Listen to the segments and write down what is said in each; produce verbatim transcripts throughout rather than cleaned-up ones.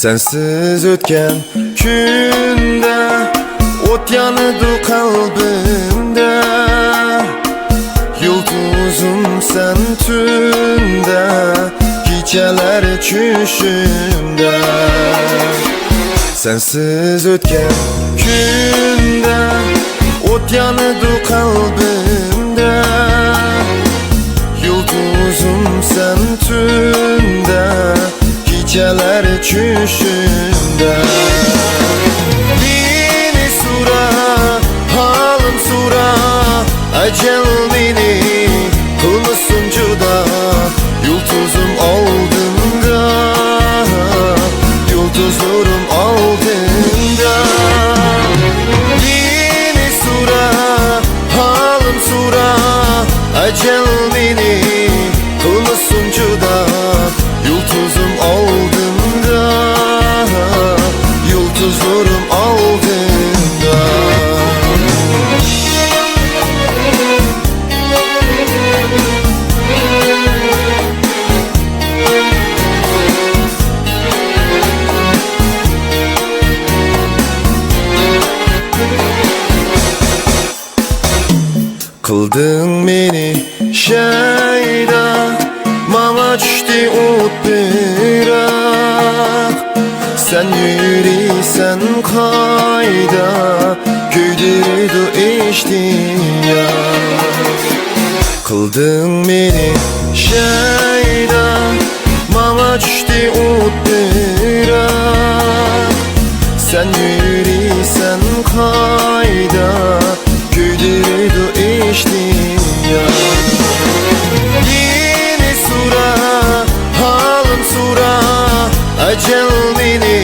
سەنسىز ئۆتكەن كۈندە، ئوت يانىدۇ قەلبىمدە. يۇلتۇزۇم سەن تۈندە، كېچەلەر چۈشۈمدە. سەنسىز ئۆتكەن كۈندە، ئوت يانىدۇ قەلبىمدە. يۇلتۇزۇم سەن تۈندە، كېچەلەر چۈشۈمدە. مېنى سورا، ھالىم سورا، ئەجەل مېنى قىلمىسۇن جۇدا. يۇلتۇزۇم ئالدىمدا، يۇلتۇزلىرىم ئالدىمدا. مېنى سورا، ھالىم سورا، ئەجەل مېنى قىلمىسۇن جۇدا. يۇلتۇزۇم ئالدىمدا، يۇلتۇزلىرىم ئالدىمدا. قىلدىڭ مېنى شەيدا، ماڭا چۈشتى ئوت پىراق. سەن يۈرىسەن قايدا، كۆيدۈرىدۇ ئىشتىياق. قىلدىڭ مېنى شەيدا، ماڭا چۈشتى ئوت پىراق. سەن يۈرىسەن قايدا، كۆيدۈرىدۇ ئىشتىياق. مېنى سورا، ھالىم سورا، ئەجەل مېنى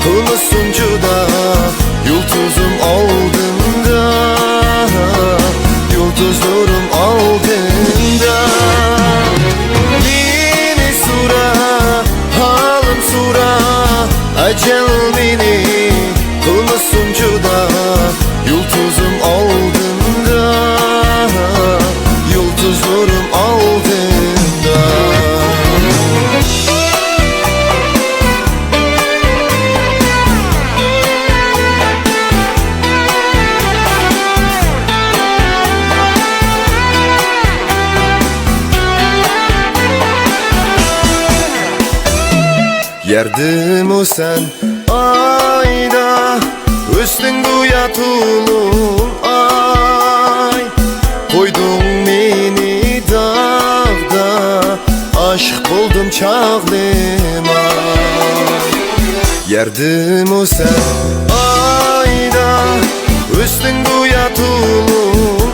قىلمىسۇن جۇدا. يۇلتۇزۇم ئالدىمدا، يۇلتۇزلىرىم ئالدىمدا. مېنى سورا، ھالىم سورا، ئەجەل مېنى قىلمىسۇن جۇدا. يۇلتۇزۇم ئالدىمدا، يۇلتۇزلىرىم ئالدىمدا. يەردىمۇ سەن ئايدا، ئۆستۈڭ گويا تولۇن ئاي. قويدۇڭ مېنى داغدا، ئاشىق بولدۇم چاغلىما. يەردىمۇ سەن ئايدا، ئۆستۈڭ گويا تولۇن